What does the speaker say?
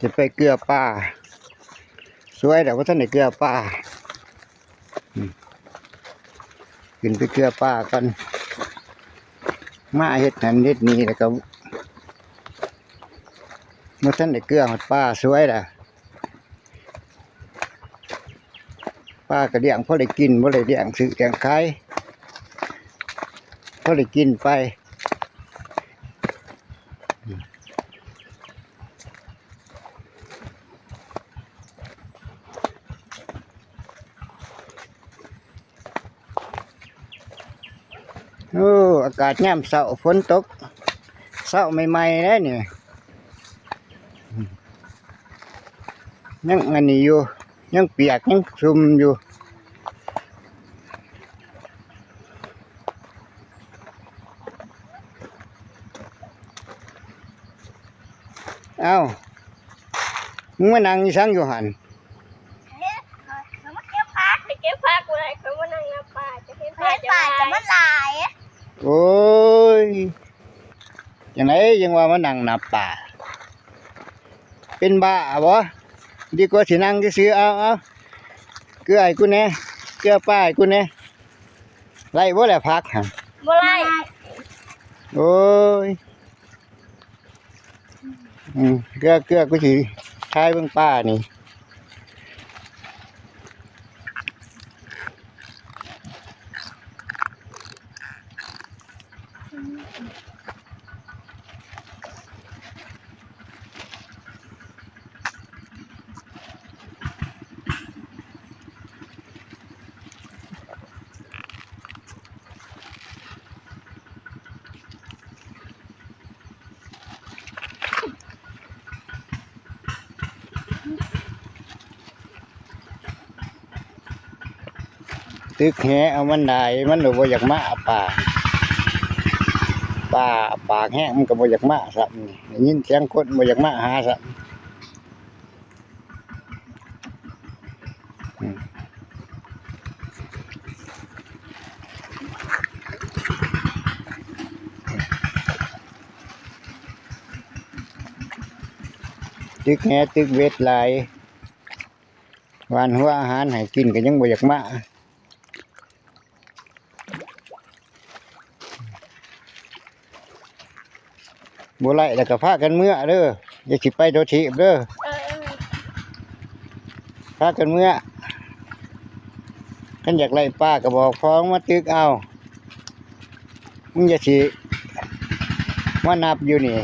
ຊິໄປເກືອປາ ສວຍແລ້ວ ບໍ່ທັນໄດ້ເກືອປາ. ອືມ ຂຶ້ນໄປເກືອປາກ່ອນ ມາເຮັດນັ້ນເຮັດນີ້ ແລ້ວກໍບໍ່ທັນໄດ້ເກືອຮອດປາ ສວຍແລ້ວ. ປາກໍລ້ຽງພໍໄດ້ກິນ ບໍ່ໄດ້ລ້ຽງຊື້ລ້ຽງຂາຍ ພໍໄດ້ກິນໄປ. ໂອ້ ອາກາດຍາມເຊົ້າ ຝົນຕົກເຊົ້າໃໝ່ໆເດ້ນີ້ ຍັງອັນນີ້ຢູ່ ຍັງປຽກ ຍັງຊຸ່ມຢູ່. ເອົ້າ ມຶງມານັ່ງອີ່ສັງຢູ່ຫັ້ນ? ເຮັດ ຂ້ອຍມາເກັບຜັກ ໄປເກັບຜັກບໍ່ໄດ້ ຂ້ອຍມານັ່ງນັບປາ ຈະເຫັນປາຈະມັນຫຼາຍ. ໂອ້ຍ ຈັ່ງໃດຈັ່ງວ່າມານັ່ງນັບປາ ເປັນບ້າບໍ? ດີກວ່າຊິນັ່ງຊື່ໆ. ເອົາ ເອົາ ເກືອໃຫ້ກູແດ່ ເກືອປາໃຫ້ກູແດ່. ໄດ້ບໍ່ແຫຼະຜັກຫັ້ນ? ບໍ່ໄດ້. ໂອ້ຍ ອືມ ເກືອ ເກືອ ກູຊິຖ່າຍເບິ່ງປານີ້. ຕຶກແຫເອົາມັນໄດ້ ມັນບໍ່ຢາກມາປາ ປາປາກແຮງ ມັນກໍບໍ່ຢາກມາຊ້ຳ ໄດ້ຍິນສຽງຄົນບໍ່ຢາກມາຫາຊ້ຳ. ອືມ ຕຶກແຫຕຶກເບັດຫຼາຍ ຫວ່ານຫົວອາຫານໃຫ້ກິນກໍຍັງບໍ່ຢາກມາ. ບໍ່ໄລ່ແລ້ວກໍພາກັນເມືອເດີ ຢ່າຊິໄປໂດດຖີບເດີ ເອີ ພາກັນເມືອ. ຄັນຢາກໄລ່ປາກໍບອກພໍ່ມາຕຶກເອົາ ມຶງຢ່າຊິມານັບຢູ່ນີ້.